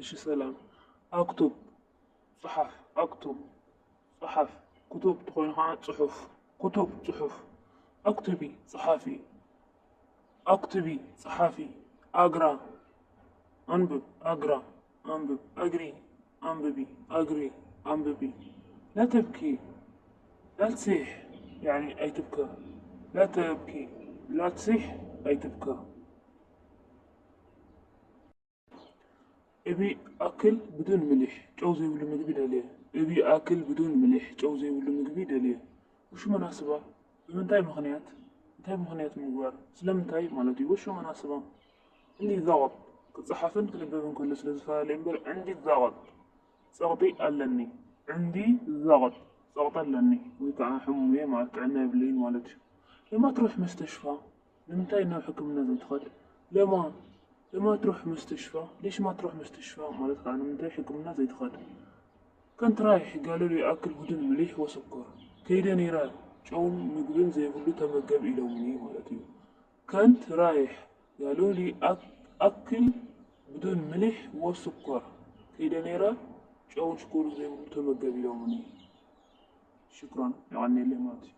እሺ ሰላም። ኣክቱብ ጽሓፍ። ኣክቱብ ጽሓፍ። ክቱብ ተኾይኑ ከዓ ጽሑፍ። ክቱብ ጽሑፍ። ኣክቱቢ ጸሓፊ። ኣክቱቢ ጸሓፊ። ኣግራ ኣንብብ። ኣግራ ኣንብብ። ኣግሪ ኣንብቢ። ኣግሪ ኣንብቢ። لا تبكي لا تصيح يعني ኣይትብከ። لا تبكي لا تصيح ኣይትብከ። እቢ ኣክል ብዱን ምሊሕ ጨው ዘይብሉ ምግቢ ደልየ። እቢ ኣክል ብዱን ምሊሕ ጨው ዘይብሉ ምግቢ ደልየ። وشو مناسبة؟ ብምንታይ ምኽንያት? እንታይ ምኽንያት ምግባር? ስለምንታይ ማለት እዩ? وشو مناسبة؟ عندي ضغط ክጽሓፍን ክንበብን ከሎ ስለ ዝፈላለየ እምበር عندي ضغط ጸቕጢ ኣለኒ። عندي ضغط ጸቕጢ ኣለኒ ወይ ከዓ ሕሙም እየ ማለት ጥዕና የብለይን ማለት እዩ። لما تروح مستشفى ንምንታይ ናብ ሕክምና ዘይትኸድ? ለማ ለማ ትሩሕ ምስትሽፋ ሌሽ ማ ትሩሕ ምስትሽፋ ማለት ከዓ ንምንታይ ሕክምና ዘይትኸድ? كنت رايح قالوا لي أكل بدون ملح وسكر ከይደ ነይረ ጨውን ምግብን ዘይብሉ ተመገብ ኢሎምኒ ማለት እዩ። كنت رايح قالوا لي أكل بدون ملح وسكر ከይደ ነይረ ጨውን ሽኮርን ዘይብሉ ተመገብ ኢሎምኒ። ሽክራን የቐንየለይ ማለት እዩ።